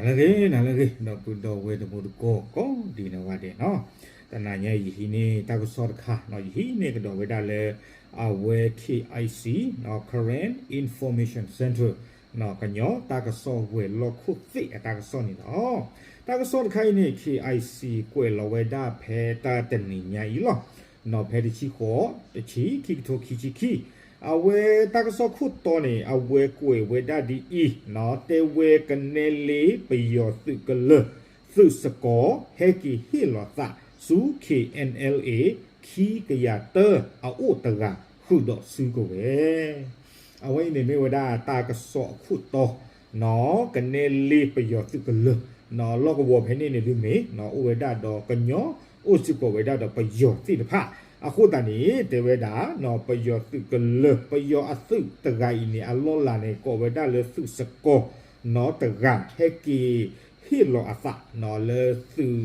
နၤလၢအဂ့ၤ နၤလၢအဂ့ၤ ဒီပုၢ်ဒီဝဲၢ်တံၤသကိးကိးဒံးနီၢ်ဂၤဒဲးနီၤ, တနၤညါယဟံးန့ၢ်တၢ်ကစီၣ်တခါနီၤ, ယဟံးန့ၢ်ကဒီးဝဲဒၣ်လၢ အဝဲ K I C, Karen Information Centre ကညီတၢ်ကစီၣ်ဝဲၤလီၢ်ခိၣ်သ့ၣ်အတၢ်ကစီၣ်န့ၣ်လီၤ. တၢ်ကစီၣ်တခါအံၤန့ၣ် K I C ကွဲးလီၤဝဲဒၣ်ဖဲတၢ်တနံၤညါအံၤလီၤ. နီၤ ဖဲတဆံဃိး တဆံ ခံကထိခံဆံခံ, အဝဲတၢ်ကစီၣ်ခိၣ်တီန့ၣ် အဝဲကွဲးဝဲဒၣ်ဒ်အံၤနီၤ, တဲဝဲကနဲလ့ပယီၤသုးကလၢၤ သုးစကီၤ ဟဲက့ၤဟ့ၣ်လီၤသးဆူ K N L A ခံကယၤတၢအအိၣ်တဂၤ ဃုာ်ဒီးစုကဝဲၤ အဝဲအံၤန့ၣ်မ့ၢ်ဝဲဒၣ်တၢ်ကစီၣ်အခိၣ်တီနီၤ, ကနဲလ့ပယီၤသုးကလၢၤနီၤ, လီၢ်ကဝီၤဖဲန့ၣ်န့ၣ်ဒုမ့ၢ်နီၤ, အိၣ်ဝဲဒၣ်ဒီးကညီ, အိၣ်စ့ၢ်ကီးဝဲဒၣ်ဒီးပယီၤသ့ၣ်တဖၣ်, အဃိသတးန့ၣ် တဲဝဲဒၣ်နီၤ, ပယီၤသုးကလၢၤ ပယီၤအသုးတဂၤအံၤန့ၣ် အလီၢ်လၤန့ၣ် ကိးဝဲဒၣ်လၢသုးစကီၤနီၤတဂၤ ဟဲက့ၤဟ့ၣ်လီၤအသးနီၤ လၢသုး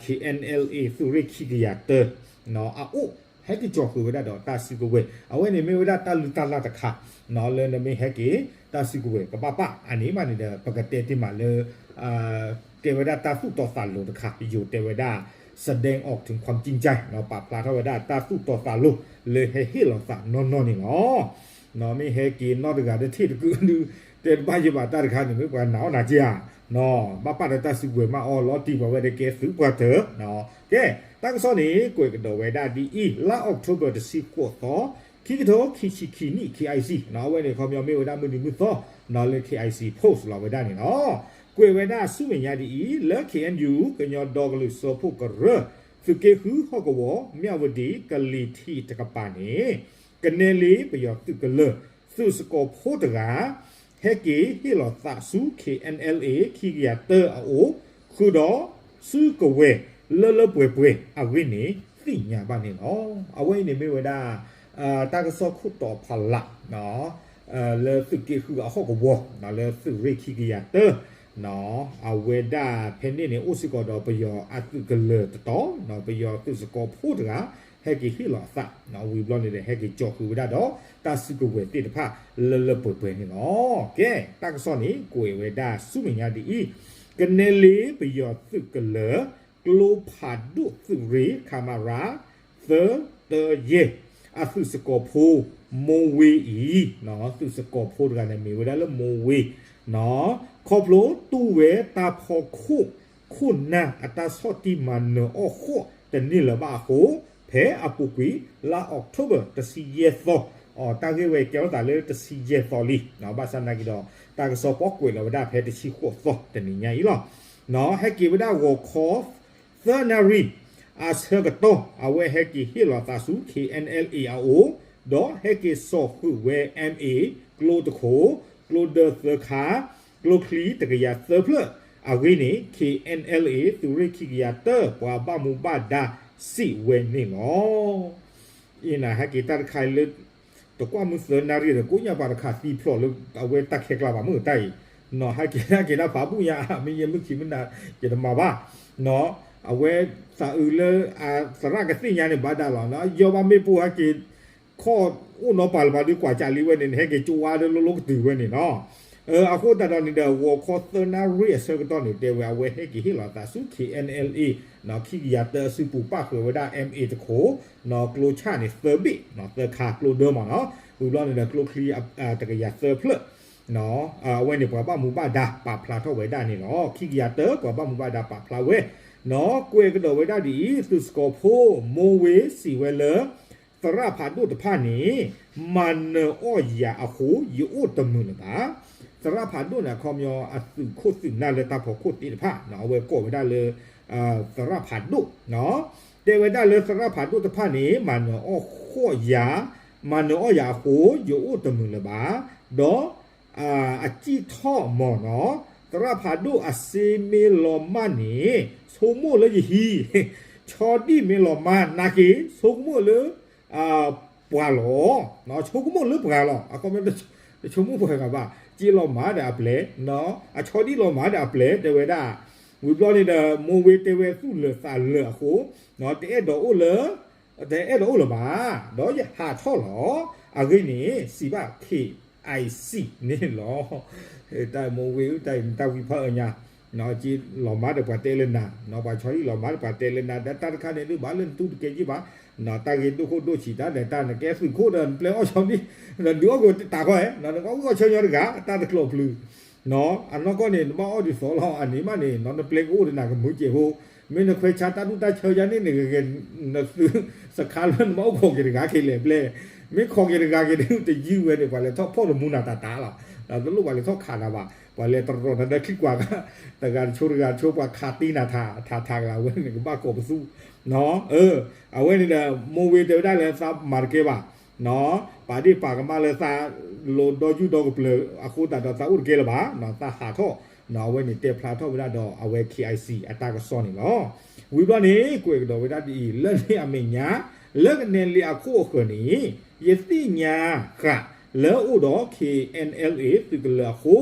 K N L A သုးရ့ၣ်ခံကယၤတၢနီၤ အအိၣ် ဟဲက့ၤကၠီၤဃုာ်ဝဲဒၣ်ဒီးတၢ်စုကဝဲၤ, အဝဲန့ၣ်မ့ၢ်ဝဲဒၣ်တၢ်လုၢ်တၢ်လၢ်တခါနီၤ, လၢနမ့ၢ်ဟဲက့ၤတၢ်စုကဝဲၤကဘၣ်ပာ်, အန့ၣ်မးန့ၣ်ဒီး ပကတဲတ့ၢ်မးလၢ တဲဝဲဒၣ်တၢ်သူၣ်တီသးလိၤတခါ, ယိၤတဲဝဲဒၣ် แสดงออกถึงความจริงใจနီၤ, ပာ်ဖျါထီၣ်ဝဲဒၣ်တၢ်သူၣ်တီသးလိၤ လၢဟဲဟ့ၣ်လီၤသးနီၢ်နီၢ်န့ၣ်လီၤ. နီၤ မ့ၢ်ဟဲက့ၤနီၢ်တဂၤတထံၣ်တကုဒု တဲတဘၣ်ယဘၣ်တၢ်တခါန့ၣ် မ့ၢ်ပှၤနာ်အီၣ်နၤက့ဧါနီၤ, ဘၣ်ပာ်ဒီးတၢ်စုကဝဲၤမးအီၤ လီၤတံၢ်ပှၤဝဲဒၣ်ကဲသုးပှၤတၢၤနီၤ. ကဲ တၢ်ကစီၣ်န့ၣ် ကွဲးကဒီးဝဲဒၣ်ဒ်အံၤ, လါအီးကထိဘၢၣ်တဆံဃိးသီ, ခံကထိခံဆံခံနံၣ် K I C နီၤ, အဝဲန့ၣ်ခီပညီမ့ၢ်ဝဲဒၣ်မုၢ်နံၤမုၢ်သီနီၤ လၢ K I C post လီၤဝဲဒၣ်န့ၣ်လီၤ. ကွဲးဝဲဒၣ်ဆူမဲာ်ညါဒ်အံၤ, လၢ K N U ကညီဒီကလုာ်စၢဖှိၣ်ကရၢ သုးက့ဃုဟီၣ်ကဝီၤ မၠၣ်ဝတံၤ ကလံၤထံးတကပၤန့ၣ် ကနဲလ့ပယီၤသုးကလၢၤ သုးစကီၤဖိတဂၤ ဟဲက့ၤဟ့ၣ်လီၤသးဆူ K N L A ခံကယၤတၢအအိၣ် ဃုာ်ဒီးစုကဝဲၤလၢလၢပှဲၤပှဲၤအဂ့ၢ်န့ၣ် သ့ၣ်ညါဘၣ်န့ၣ်လီၤ. အဝဲအံၤန့ၣ်မ့ၢ်ဝဲဒၣ် တၢ်ကစီၣ်ခိၣ်တီဖးလး လၢသုးက့ဃုအဟီၣ်ကဝီၤ လၢသုးရ့ၣ်ခံကယၤတၢ အဝဲဒၣ်ဖဲန့ၣ်န့ၣ် အိၣ်စ့ၢ်ကီးဒီးပယီၤအသုးကလၢၤတတီၤ, ပယီၤသုးစကီၤဖိတဂၤ ဟဲက့ၤဟ့ၣ်လီၤအသး, ဝံၤဘျီန့ၣ်ဒီး ဟဲက့ၤကၠီၤဃုာ်ဝဲဒၣ်ဒီး တၢ်စုကဝဲၤသ့ၣ်တဖၣ်လၢလၢပှဲၤပှဲၤန့ၣ်လီၤ. ကဲ တၢ်ကစီၣ်န့ၣ် ကွဲးဝဲဒၣ်ဆူမဲာ်ညါဒ်အံၤ, ကနဲလ့ပယီၤသုးကလၢၤ ကျိဖးဒိၣ်သုးရ့ၣ် ခမရ သၢ တၢ ယဲၢ် အသုးစကီၤဖိ မိဝ့အံၤ, သုးစကီၤဖိတဂၤန့ၣ် မ့ၢ်ဝဲဒၣ်လၢမိဝ့, ခီဖျိတူၢ်ဝဲတၢ်ဖီခိၣ်ခိၣ်နၢ်အတၢ်ဆီၣ်တံၢ်မၤနၢၤအီၣ်ဃိၣ်တန့ၢ်လၢၤဘၣ်အဃိ, ဖဲအပူၤကွံာ်လါအီးကထိဘၢၣ်တဆံယဲၢ်သီ, တၢ်ဂ့ၢ်ဝဲကဲထီၣ်သးလၢတဆံယဲၢ်သီလံ, ဘၣ်ဆၣ်သနာ်က့ဒီး တၢ်ကစီၣ်ပှၤကွဲးလီၤဝဲဒၣ်ဖဲတဆံဃိးသီတနံၤညါအံၤလီၤ. ဟဲက့ၤဝဲဒၣ်ဂီၤခီ သၢနၣ်ရံၣ်အဆၢကတီၢ် အဝဲဟဲက့ၤဟ့ၣ်လီၤသးဆူ K N L A အအိၣ်, ဒီးဟဲက့ၤစိာ်ဃုာ်ဝဲ M A ကျိတခိၣ်, ကျိဒၢသၢခါ, ကျိချံတကယၤသၢဖျၢၣ်အဂ့ၢ်န့ၣ် K N L A သုးရ့ၣ်ခံကယၤတၢ ပှၤဘၣ်မူဘၣ်ဒါစံးဝဲန့ၣ်လီၤ. အံၤနၤ ဟဲက့ၤတၢ်တခါအံၤလၢ တကွၢ်မုၢ်သၢနၣ်ရံၣ်ဒီး ကိးညါပှၤတခါသံဖျိးလၢအဝဲတၢ်ခဲကျါဘၣ်မုၢ်တၢ်အံၤ, ဟဲက့ၤတၢ်က့ၤတၢ်ဖးဘူၣ်ညါ မ့ၢ်ယဲမုၢ်ခံမုၢ်နၤ ယတမၤဘၣ်, အဝဲသးအုးလၢ သရၣ်ကသ့ၣ်ညါန့ၣ် ဘၣ်ဒၣ်လီၤ, ယီဘၣ်မ့ၢ်ပိၢ်ဟဲက့ၤ ခီၣ်အိၣ်နီၤပာ်လၢၤဘၣ်ဒုးကွၢ်ကးလံဝဲန့ၣ် ဟဲက့ၤကၠိဝါဒီးလိၤလိၤကတုၤဝဲန့ၣ်နီၤ. အဃိသတးဒီးန့ၣ်ဒီး ဂီၤခီသၢနၣ်ရံၣ်အဆၢကတီၢ်န့ၣ် တဲဝဲအဝဲဟဲက့ၤဟ့ၣ်လီၤသးဆူ K N L A ခံကယၤတၢအစုပူၤ ပၣ်ဃုာ်ဝဲဒၣ် M A တခိၣ်, ကျိဆၣ်န့ၣ်သၢဘ့ၣ်, သၢခါကျိဒၢမးနီၤ, ဝံၤဘျီန့ၣ်ဒီးကျိချံတကယၤသၢဖျၢၣ် အဝဲန့ၣ်ပှၤဘၣ်မူဘၣ်ဒါ ပာ်ဖျါထီၣ်ဝဲဒၣ်န့ၣ်လီၤ. ခံကယၤတၢ ပှၤဘၣ်မူဘၣ်ဒါပာ်ဖျါဝဲ, ကွဲးကဒီးဝဲဒၣ်ဒ်အံၤ, သုးစကီၤဖိ မိဝ့စံးဝဲလၢ သရၣ်ဖးဒိၣ်တဖၣ်န့ၣ် မၤနၢၤအီၣ်ယၤအဃိ ယအိၣ်တမုာ်လၢၤဘၣ်. သရၣ်ဖးဒိၣ်န့ၣ် အခီပညီအသုးခိၣ်သုးနၢ်လၢတၢ်ဖီခိၣ်သ့ၣ်တဖၣ် အဝဲကိးဝဲဒၣ်လၢ သရၣ်ဖးဒိၣ်, တဲဝဲဒၣ်လၢသရၣ်ဖးဒိၣ်တဖၣ်န့ၣ် မၤနၢၤအီၣ်ဃီၣ်ယၤ, မၤနၢၤအီၣ်ယၤအဃိ ယအိၣ်တမုာ်လၢၤဘၣ်, ဒီး အစံၣ်ထီၣ်မီၤနီၤ, သရၣ်ဖးဒိၣ်အစ့မ့ၢ်လီၤမၢ်န့ၣ် ဆိကမိၣ်လၢယဟံး, ဆီဒံၣ်မ့ၢ်လီၤမၢ်နာ်က့ ဆိကမိၣ်လၢ ပှၤလီၤ, ဆိကမိၣ်လၢပှၤလီၤ, အခီပညီ တဆိကမိၣ်ပှၤဂၤဘၣ်, စ့လီၤမၢ်ဒီးအပျဲၢ်, အဆီဒံၣ်လီၤမၢ်ဒီးအပျဲၢ် တဲဝဲဒၣ်, ဝံၤဘျီန့ၣ်ဒီး မိၢ်ဝ့တဲဝဲသူၣ်လၢာ်သးလၢာ်အဃိ, တအဲၣ်ဒိးအိၣ်လၢ တအဲၣ်ဒိးအိၣ်လၢၤဘၣ်, ဒီးယဟးထီၣ်လီၤ. အဂ့ၢ်န့ၣ် စံးဘၣ် K IC န့ၣ်လီၤ. တၢ်မိၢ်ဝ့ၢ်ဧၢ တၢ်အံၤတၢ်ဝံဖးအၢညါ, က့လီၤမၢ်ဒီးပှၤတဲလၢနၤ, ပှၤဆီဟံၣ်လီၤမၢ်ဒီးပှၤတဲလၢနၤ ဒီးတၢ်တခါန့ၣ်ဒုး ဘၣ်လၢနတူၢ်တကဲက့ဘၣ်, တၢ်ဂ့ၤဒိၣ်ခိၣ်ဒိၣ်ဆံးတၢ်ဒီး တၢ်နကဲသုးခိၣ်ဒီးနပျဲအီၣ်ဆီဒံၣ်, ဒီးဒုးအီၣ်ကတးခီ, နကအီၣ်ဂံၢ်အီၣ်ဆၢညီတဂၤ တၢ်တကျိးပျုၤ အနီၢ်ကီၢ်န့ၣ် နဘၣ်အီၣ်ဒ်သိးလီၤ အန့ၣ်မးန့ၣ် နပျဲကအိၣ်ဒီးနၤကမုာ်စဲးဖိ, မ့ၢ်နခွဲးဆါတၢ်ဒူၣ်တၢ်ဆၢယါန့ၣ် နဂဲၤဂဲၤ နသုးစခါလၢနဘၣ်အိၣ်ခိးက့ၤတဂၤက့ၤလဲၣ်ပျဲ, မ့ၢ်ခိးက့ၤတဂၤက့ၤဒုး တယုၢ်ဝဲန့ၣ် ပှၤလဲၤထီၣ်ဖီၣ်တမူနၤတၢ်တၢ်လီၤ, တလိၣ်ပှၤလဲၤထီၣ်ခးနၤဘၣ်, ပှၤလဲၤတရီၤနၤလၢချံကွၢ် တဂၤတဆိတဂၤတဆိ ပှၤခးတ့နၤထးထးထးကလၤဝဲန့ၣ် ကဘၣ်ကိးပသူ အဝဲန့ၣ်ဒီး မိၢ်ဝ့ၢ်တဲဝဲဒၣ်လၢသးမၤတကဲဘၣ်, ပာ်ဒ့ၣ်ပာ်ကမၣ်လၢသးလိၤဒီယူၢ်ဒီကပျၢၤအဃိသတးဒီး သးအိၣ်တကဲလၢၤဘၣ်, သးဟးထီၣ်, အဝဲန့ၣ်တဲဖျါထီၣ်ဝဲဒၣ်ဒီးအဝဲ KIC အတၢ်ကစီၣ်န့ၣ်လီၤ. ဝံၤဘျီန့ၣ် ကွဲးကဒီးဝဲဒၣ်ဒ်အံၤ, လၢန့ၣ်အမဲာ်ညါ လၢကနဲလ့အခိၣ်အဃၢၤန့ၣ် ယသ့ၣ်ညါဃာ်လၢအအိၣ်ဒီး KNLA သုးကလၢၤအဃိ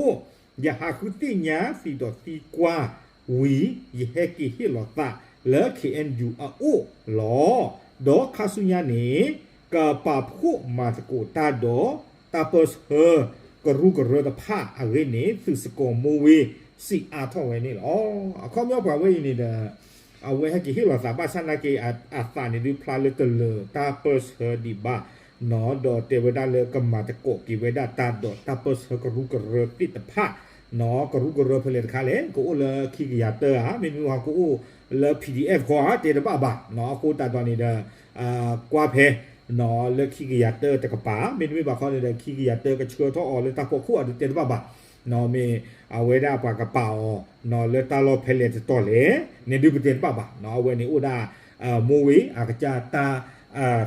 ယဟးဃုသ့ၣ်ညါသံးဒီးသံကွၢ်ဝံၤ ယဟဲက့ၤဟ့ၣ်လီၤသးလၢ KNU အအိၣ်လီၤ. ဒီးခါဆူညါန့ၣ် ကပာ်ဖှိၣ်မၤသကိးတၢ်ဒီး တၢ်ပၢဆှၢကရူၢ်ကရၢတဖၣ်အဂ့ၢ်န့ၣ် သုးစ့ၢ်ကီးမိၢ်ဝ့ၢ် စံးအါထီၣ်ဝဲန့ၣ်လီၤ. အခီပညီပှၤဝဲအံၤန့ၣ်ဒီး အဝဲဟဲက့ၤဟ့ၣ်လီၤသးဘၣ်ဆၣ်နာ်က့ အသးန့ၣ်ဒုးဖျါလၢကလၢၤတၢ်ပၢဆှၢဒံးဘၣ် ဒီးတဲဝဲဒၣ်လၢကမၤသကိးက့ၤဝဲဒၣ်တၢ်ဒီးတၢ်ပၢဆှၢကရူၢ်ကရၢသ့ၣ်တဖၣ်, ကရူၢ်ကရၢဖဲလဲၣ်တခါလဲၣ် ကအိၣ်လၢခံကယၤတၢဧါ မ့တမ့ၢ်ဟီကအိၣ်လၢ PDF ဃီဧါ တဲတဘၣ်ဘၣ်, အဃိသတးဒီးန့ၣ်ဒီး ကွၢ်ဖဲ လၢခံကယၤတၢတကပၤ မ့တမ့ၢ်ဘၣ်ခီန့ၣ်ဒီး ခံကယၤတၢကဆှၢထီၣ်အီၤလၢတၢ်ဖီခိၣ်အဒုးတဲတဘၣ်ဘၣ်, မ့ၢ်အဝဲဒၣ်ပှၤကပာ်အီၤ လၢတၢ်လီၢ်ဖဲလဲၣ်တတီၤလဲၣ်န့ၣ်ဒုးပတဲတဘၣ်ဘၣ်, အဝဲန့ၣ်အိၣ်ဒၣ် မိၢ်ဝ့ၢ်အကစၢ်တၢ်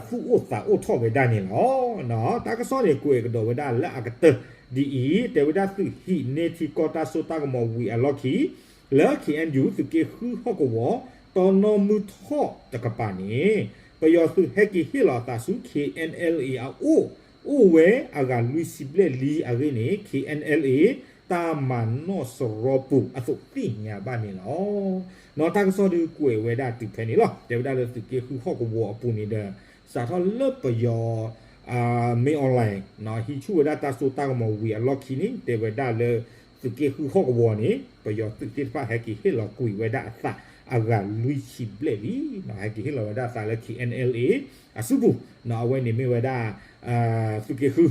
သူၣ်အိၣ်သးအိၣ်ထီၣ်ဝဲဒၣ်န့ၣ်လီၤ. တၢ်ကစီၣ်န့ၣ်ကွဲးကဒီးဝဲဒၣ်လၢအကတၢၢ်ဒ်အံၤ, တဲဝဲဒၣ်သုးဟံးန့ၢ်ထံကီၢ်တၢ်စိတၢ်ကမီၤဝံၤအလီၢ်ခံ လၢ KNU သုးက့ဃုဟီၣ်ကဝီၤ တီနီၢ်မုၢ်ထီၣ်တကပၤန့ၣ် ပယီၤသုးဟဲက့ၤဟ့ၣ်လီၤအသးဆူ KNLA အအိၣ် အိၣ်ဝဲအဂၤလွံၢ်ဆံဘျဲၣ်လံအဂ့ၢ်န့ၣ် KNLA တၢ်မၤနီၣ်စရီပူၤအသိးသ့ၣ်ညါဘၣ်န့ၣ်လီၤ. တၢ်ကစီၣ်ဒုးကွဲးဝဲဒၣ်တုၤဖဲန့ၣ်လီၤ. တဲဝဲဒၣ်လၢသုးက့ဃုဟီၣ်ကဝီၤအပူၤန့ၣ်ဒီး စးထီၣ်လၢပယီၤ မင်းအောင်လှိုင် ဟံးဆူၣ်ဝဲဒၣ်တၢ်စိတၢ်ကမီၤဝံၤအလီၢ်ခံန့ၣ် တဲဝဲဒၣ်လၢ သုးက့ဃုဟီၣ်ကဝီၤန့ၣ် ပယီၤသုးသ့ၣ်တဖၣ်ဟဲက့ၤဟ့ၣ်လီၤကွံာ်ဝဲဒၣ်အသးအဂၤလွံၢ်ဆံဘျဲၣ်လံ, ဟဲက့ၤဟ့ၣ်လီၤဝဲဒၣ်အသးလၢ KNLA အစုပူၤ, အဝဲန့ၣ်မ့ၢ်ဝဲဒၣ် သုးက့ဃု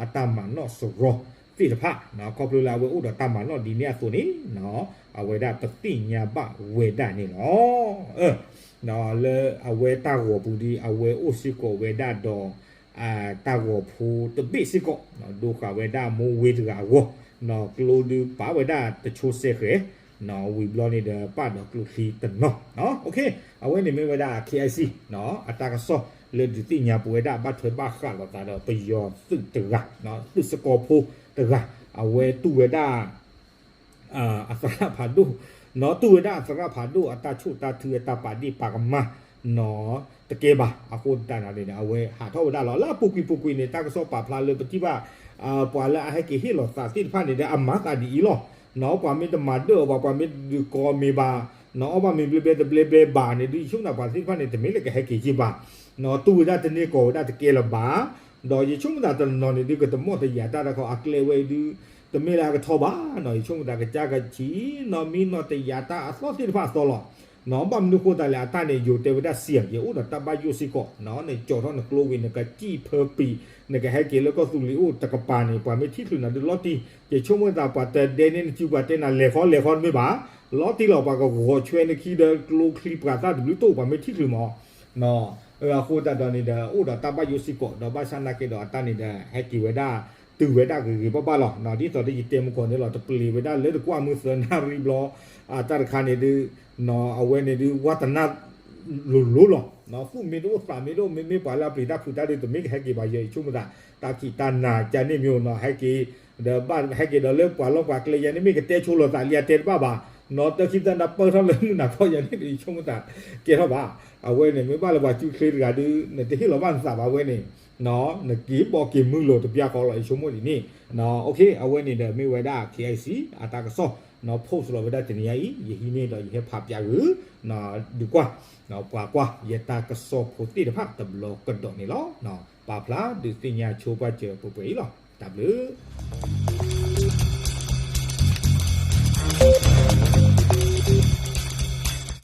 အတၢ်မၤနီၣ်စရီသ့ၣ်တဖၣ် ခီဖျိလၢအဝဲအိၣ်ဒီးတၢ်မၤနီၣ်ဒ်န့ၣ်အသိးန့ၣ် အဝဲဒၣ်ပသ့ၣ်ညါဘၣ်ဝဲဒၣ်န့ၣ်လီၤ. လၢအဝဲတၢ်ဂီၤပူၤဒီး အဝဲအိၣ်စ့ၢ်ကီးဝဲဒၣ်ဒီး တၢ်ဂီၤဖိတဘ့ၣ်စ့ၢ်ကီး ဒိဃာ်ဝဲဒၣ်မိၢ်ဝ့ၢ်တဂၤအဂီၢ်, ကျိဒုးပာ်ဝဲဒၣ်တဆိစဲဃဲၤ, ဝံၤဘျီန့ၣ်ဒီးပာ်ဒီးကျိချံတနီၤ, အဝဲန့ၣ်မ့ၢ်ဝဲဒၣ် KIC အတၢ်ကစီၣ်လၢဒုးသ့ၣ်ညါပဝဲဒၣ်ဘၣ်ထွဲဘၣ်ဃးလိာ်သးဒီးပယီၤသုးတဂၤ, သုးစ့ၢ်ကီးဖိတဂၤ, အဝဲတူၢ်ဝဲဒၣ် အသရၣ်ဖးဒိၣ်, နီၢ်တူၢ်ဝဲဒၣ်အသရၣ်ဖးဒိၣ်အတၢ်ဆိၣ်တၢ်ထုအတၢ်ပာ်ဒ့ၣ်ပာ်ကမၣ် နီၢ်တကဲဘၣ်, အဃိသတးန့ၣ် အဝဲဟးထီၣ်ဝဲဒၣ်လီၤ. လၢအပူၤကွံာ်ပူၤကွံာ်န့ၣ် တၢ်ကစီၣ်ပာ်ဖျါလၢပထံၣ်ဘၣ် ပှၤလၢအဟဲက့ၤဟ့ၣ်လီၤသးသ့ၣ်တဖၣ်န့ၣ်ဒီး အမၤသးဒ်အံၤလီၤ. နီၢ်ပှၤမ့ၢ်တမၤဒၢၣ်အီၤဘၣ် ပှၤမ့ၢ်ဒုးကိးမ့ၢ်ဘၣ်, နီၢ်အီၣ်ဘၣ်မ့ၤဘျဲဘျဲတဘျဲဘျဲဘၣ်န့ၣ်ဒုး ယဆိကမိၣ်သးပှၤသ့ၣ်တဖၣ်န့ၣ် တမ့ၢ်လၢကဟဲက့ၤက့ၤဘၣ်, နီၢ်တူၢ်ဝဲဒၣ်တန့ၢ်ကီၢ်ဝဲဒၣ်တကဲလၢၤဘၣ် ဒီးယဆိကမိၣ်သးတနီၤန့ၣ်ဒုး ကတမီၣ်တယာ်တၢ်တခီ အကျဲဝဲဒုး တမ့ၢ်လၢအကထီဘၣ်, ယဆိကမိၣ်သးကစၢ်ကဆံး နီၢ်မံနီၢ်တယာ်တၢ်အသီသ့ၣ်တဖၣ်အသီလီၤ. ဘၣ်မနုၤဃိသတးလဲၣ် အတၢ်န့ၣ် ယိၤတဲဝဲဒၣ်စံၣ် ယအိၣ်ဒီးတၢ်ဘၣ်ယိၣ်စ့ၢ်ကီး, နကၠီထီၣ်နကျိဝံၤ နကစံၣ်ဖၢပံၤ နကဟဲက့ၤလၢကီၢ်သူလ့ၤအိၣ်တကပၤန့ၣ် ပှၤမ့ၢ်ထံၣ်ချုးနၤဒုးလီၤတံၢ်, ယဆိကမိၣ်သးပှၤတဒဲန့ၣ်နစုပှၤတဲနၤလဲၤဃီလဲၤဃီတမ့ၢ်ဘၣ်, လီၤတံၢ်လီၤ ပှၤကဂီၤဆွဲနခံဒီးကျိချံပှၤသၣ်တဘျုးတိၣ် ပှၤမ့ၢ်ထံၣ်ချုးမး အဃိသတးဒီးန့ၣ်ဒီး အိၣ်ဒီးတၢ်ဘၣ်ယိၣ်စ့ၢ်ကီး ဒီးဘၣ်ဆၣ်နာ်က့ဒီးအတၢ်န့ၣ်ဒီး ဟဲက့ၤဝဲဒၣ် တုၤဝဲဒၣ်ဂ့ၤဂ့ၤဘၣ်ဘၣ်လီၤ. ဒ်သိးဒီးယတဲမုၢ်ကီၢ်န့ၣ်လီၤ တပျ့ၤဝဲဒၣ်လၢတကွၢ်မုၢ်သၢနၣ်ရံၣ်ဘျီ တၢ်တခါန့ၣ်ဒုး အဝဲန့ၣ်ဒုး ဝါတနၢ်လိၤလိၤလီၤ. သူၣ်မ့ၢ်တအိၣ်သးမ့ၢ်တအိၣ် မ့မ့ၢ်ပှၤလၢအပျံၤတၢ်ဖုးတၢ်ဒုး တမ့ၢ်ကဟဲက့ၤဘၣ် ယဆိကမိၣ်သး တၢ်ဖံးတၢ်နၤကန့ၣ်မ့ၢ်အိၣ် ဟဲက့ၤ ဒီးဘၣ်ဟဲက့ၤဒီးလၢပှၤလီၢ်ပှၤကျဲယၤန့ၣ် မ့ၢ်ကတဲဆိလိာ်သးလံ အတဲတဘၣ်ဘၣ်, နီၢ်တၢ်ခံသၢနၢ်ပၢၢ်ထီၣ်လၢမုၢ်နၤခီယၤန့ၣ် ယဆိကမိၣ်သးကဲထီၣ်ဘၣ်. အဝဲန့ၣ်မ့ၢ်ဘၣ်လၢပှၤစုချ့တဂၤဒုး နတဟ့ၣ်လီၤဘၣ်နသးဘၣ်ဝဲန့ၣ် နက့ၤဘီက့ၤမုၢ်လိာ်တပျၢ်ဃီလီၤ ယဆိကမိၣ်ဒ်န့ၣ်. အဝဲန့ၣ်ဒီးမ့ၢ်ဝဲဒၣ် KIC အတၢ်ကစီၣ် post လီၤဝဲဒၣ်တနံၤညါအံၤ ယဟံးန့ၢ်ဒီးယဟဲဖးပၠးဂုာ် ဒုးကွၢ် ပှၤကွၢ်ယတၢ်ကစီၣ်ဖိသ့ၣ်တဖၣ်တဘျီကဒီးန့ၣ်လီၤ. ပာ်ဖျါဒုးသ့ၣ်ညါဆိပာ်စၢၤပှဲၤပှဲၤအံၤလီၤ. တၢ်ဘျုး